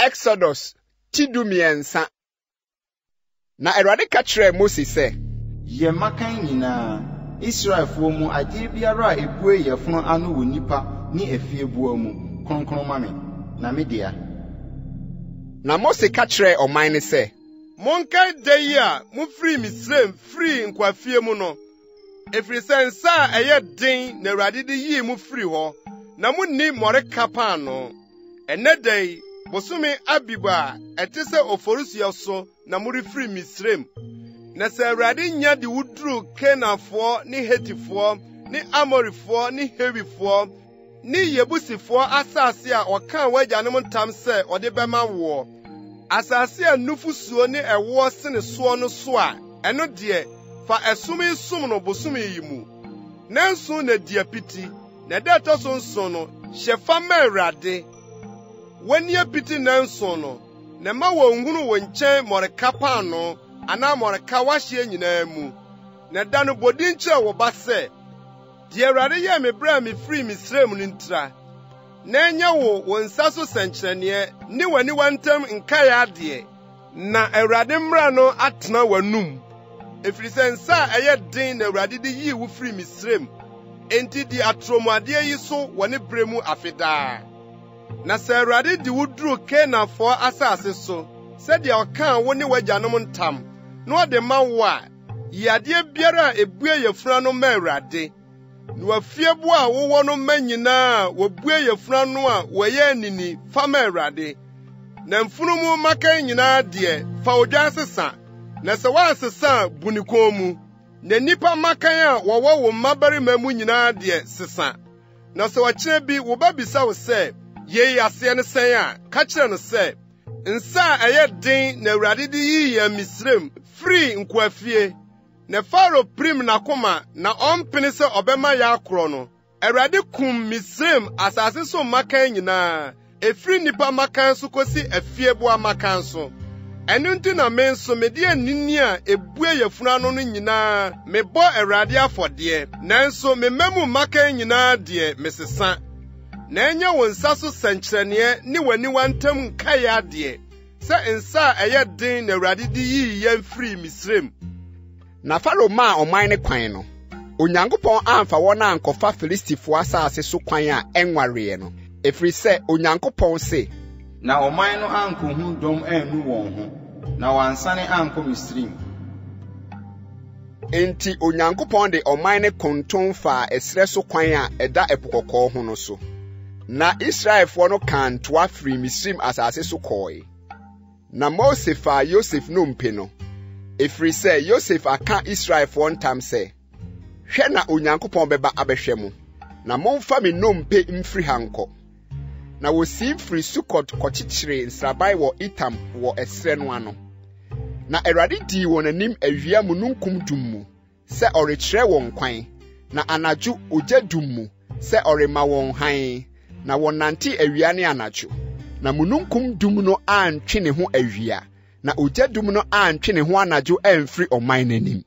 Exodus ti 13. Na Awurade ka kyerɛɛ Mose sɛ. Yɛ mmakan nyinaa, Israelfoɔ mu adeɛ biara a ɛbue yafunu ano wɔ nnipa ne afieboa mu, kronkron ma me, na me dea. Na Mose ka kyerɛɛ ɔman no sɛ. Monkae da yi a mufirii Misraim firii nkoafie mu no, ɛfiri sɛ nsa a ɛyɛ den na Awurade de yii mo firii hɔ, na munni mmɔreka paanoo. Ɛnnɛ da yi, bosome Abib a ɛte sɛ Oforisuo so na morefiri Misraim. Na sɛ Awurade nya de wo duru Kanaanfoɔ ne Hetifoɔ ne Amorifoɔ ne Hewifoɔ ne Yebusifoɔ asase a ɔkaa w'agyanom ntam sɛ ɔde bɛma woɔ, asase a nufosuo ne ɛwoɔ sene soɔ no so a, ɛno deɛ, fa ɛsom yi som no bosome yi mu. Nnanson na di apiti, na da a ɛtɔ so nson no, hyɛ fa ma Awurade. Wɔnni apiti nnanson no, na mma wonnhunu wo nkyɛn mmɔreka paanoo anaa mmɔreka w'ahyeɛ nyinaa mu. Na da no bɔ din kyerɛ wo ba sɛ, 'Deɛ Awurade yɛɛ me bere a mifirii Misraim no ntira. Na ɛnyɛ wo wo nsa so sɛnkyerɛnneɛ ne w'aniwa ntam nkae adeɛ, na Awurade mmara no atena w'anom, ɛfiri sɛ nsa a ɛyɛ den na Awurade de yii wo firii Misraim. Enti di atorɔmuadeɛ yi so wɔ ne bere mu afe daa. Na sɛ Awurade de wo duru Kanaanfoɔ asase so, sɛdeɛ ɔkaa wo ne w'agyanom ntam, na ɔde ma wo a, yi adeɛ biara a ebue yafunu ano ma Awurade. Na w'afieboa a wowɔ no mma nyinaa a wobue yafunu ano a wɔyɛ anini fa ma Awurade. Na mfunumu mmakan nyinaa deɛ, fa odwan sesa, na sɛ woansesa a, bu ne kɔn mu. Na nnipa mmakan a wɔwɔ wo mmabarima mu nyinaa deɛ, sesa. Na sɛ ɔkyena bi wo ba bisa wo sɛ, 'Yei aseɛ ne sɛn' a, ka kyerɛ no sɛ, 'Nsa a ɛyɛ den na Awurade de yii yɛn Misraim firii nkoafie. Na Farao pirim n'akoma na ɔmpene sɛ ɔbɛma yɛakorɔ no, Awurade kum Misraim asase so mmakan nyinaa, ɛfiri nnipa mmakan so kosi afieboa mmakan so. Ɛno nti na me nso mede anini a ebue yafunu ano no nyinaa mebɔ Awurade afɔdeɛ, nanso me mma mu mmakan nyinaa deɛ, mesesa. Na ɛnyɛ wo nsa so sɛnkyerɛnneɛ ne w'aniwa ntam nkae adeɛ, sɛ nsa a ɛyɛ den na Awurade de yii yɛn firii Misraim. Na Farao maa ɔman no kwan no, Onyankopɔn amfa wɔn ankɔfa Filistifoɔ asase so kwan a ɛnwareɛ no, ɛfiri sɛ Onyankopɔn se, Na ɔman no ankɔhunu dɔm annu wɔn ho, na wɔansane ankɔ Misraim. Enti Onyankopɔn de ɔman no konton faa ɛserɛ so kwan a ɛda Ɛpo Kɔkɔɔ ho no so. Na Israelfoɔ no kaa ntoa firii Misraim asase so kɔɔe. Na Mose faa Yosef nnompe no, ɛfiri sɛ Yosef aka Israelfoɔ ntam sɛ, Hwɛ na Onyankopɔn bɛba abɛhwɛ mo, na momfa me nnompe mfiri ha nkɔ. Na wosiim firii Sukot kɔkyekyeree nsraban wɔ Etam wɔ ɛserɛ no ano. Na Awurade dii wɔn anim awia mununkum dum mu sɛ ɔrekyerɛ wɔn kwan, na anadwo ogya dum mu sɛ ɔrema wɔn hann, na wɔnante awia ne anadwo. Na mununkum dum no antwe ne ho awia, na ogya dum no antwe ne ho anadwo amfiri ɔman no anim.